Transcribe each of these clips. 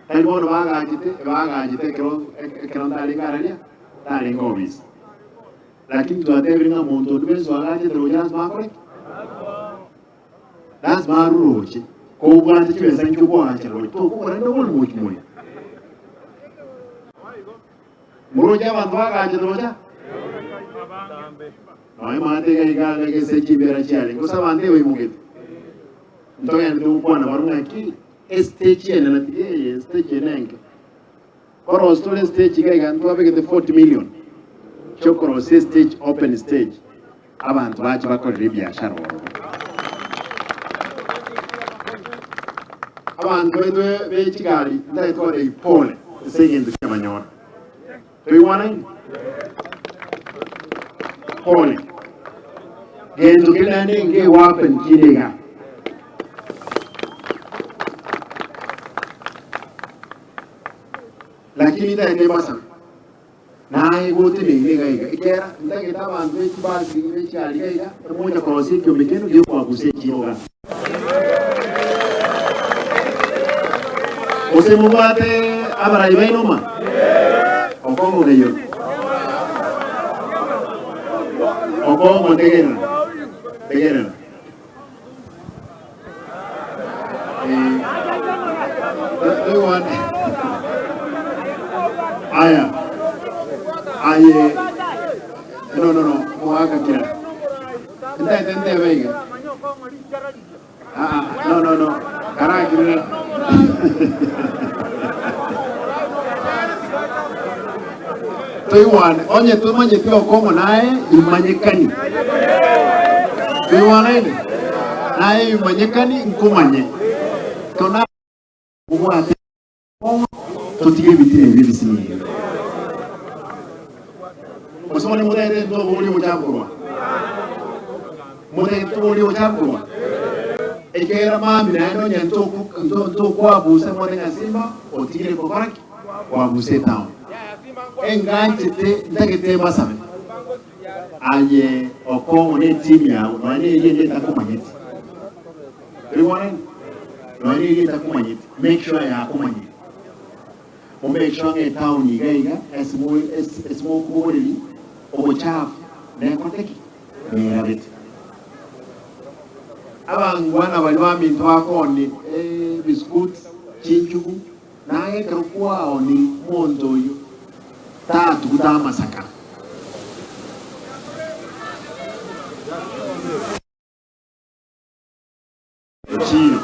Tari bono bagachete, ebagachete ekero ekero ntarenge araria, ntarenge obisi. Lakini twatebire ng'a monto onde bwensi oagachete roche lasima akore ki? Lasima arwe roche. Kobwate chibesa inche okoagacha roche, tokogora rende obori mochi moyo. Moroche abanto bagachete roche aa? Nonya maate iga iga anga gese chimbera chiarenge, gose abanto ebaimogete. Ntogenderete gokwana barabwo ng'aki, estage enene tiga eye, estage ene enke. Korosia tore estage iga iga ntwabegete 40 million chiokorosia estage, open stage, abanto bache bakorere ebiashara ororo. Abanto baito be chigari ntagete kobatebia pole ase egento kiabanyora. Toigwanaine? Pole. Gento keri naende nkegohappen kinde iga. Lakini ntagete mbasabe, naye goteneine iga iga, ekiagera ntagete abanto be chibasi be chigari iga iga, emocha korosia ekiombe kiaino giokwabusa echiro iga. Gose mobwate abarai baino ma? Okong'o gaiyo. Okong'o tegerera. Tegerera. Eh, toigwane. Aya. Aye. No, no, no. Mwaka kira. Ntaete ntebe iga. Ah, ah, no, no, no. Karakirira. Toigwane. Onye tomanyeti okong'o naye imanyekani. Toigwanaine? Naye imanyekani nkomanye. Tona obwate okong'o totige ebitina ebi ebisinini. Gose bono motagete ntoborie obochafu korwa? Motagete toborie obochafu korwa? Ekiagera mambia naende onye ntokwabusa mote ng'a Simba otigire gokora ki? Kwabusa etown. Enganchete ntagete mbasabe aye okong'u ne etimu yago nonya ne eria ende etakomanyeti. Toigwanani? Nonya ne eria etakomanyeti, make sure yakomanyire. Mo make sure ng'a etown iga iga ase ase mokoboreria obochafu nekorete ki? Nerabete. Abangwana baria baminto bakoonia ebiscuits, chinchugu, naye ekero kwaoniri omonto oyio tatuguta amasakara. Echiro,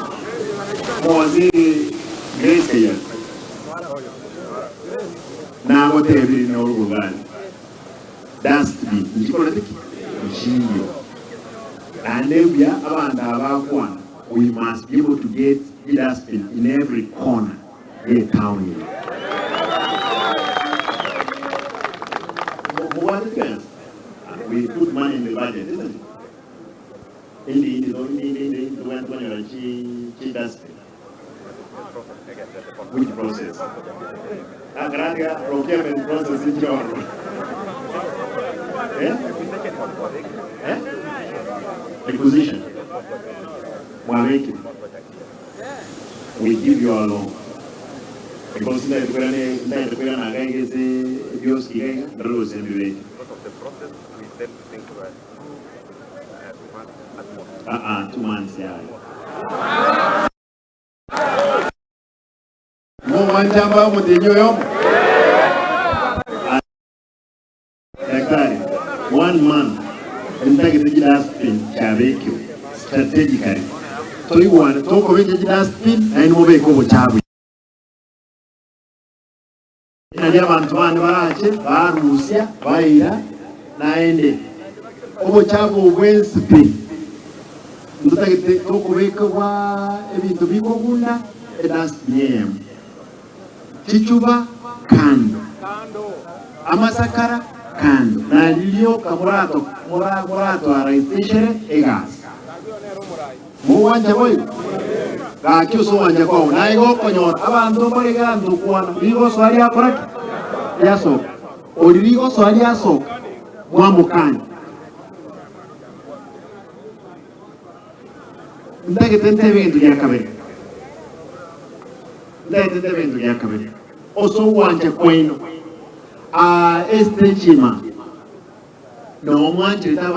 Omowaziri Grace Kayani nagotebirie norogogani dustbin nchikorete ki? Nchiyo. Naende mbuya abanto aba bakwana we must be able to get dustbin in every corner ye town eye. Mobwate chibesa? We put money in the budget isn't it? Indi indi indi indi indi indi tobwenerete konyora chi chi dustbin. Which process? Akaranga procurement process inche ororo. Eh? Eh? Acquisition. Mwabekire. We give you a loan. Because ndagete koirana ndagete koirana iga iga ase ebioski iga iga ndore gose mbibeke. Aa, 2 months yaya. Momwancha mbae omotienyi oyomo? Daktari, one month ntagete chidustbin chiabekirwe strategically. Toigwane, tokobeka chidustbin naende mobeke obochabu. Nario abanto bane barache barusia baira naende obochafu obo bwensi pi, ntotagete tokobeka bwa ebinto bikogunda edustbin eyemo, chichuba kando, amasakara kando, nario rioka morato moratoaraisishere egasi. Mogwancha boigo? Gaki ase ogwancha kwao, naye gokonyora abanto mbare ganto kwana, rigosoa riakora ki? Riasoka. Oria rigosoa riasoka, mwamokania. Ntagete ntebe egento gia kabere. Ntagete ntebe egento gia kabere, ase ogwancha kwaino, aa estage ima, noo mwancherete abanto.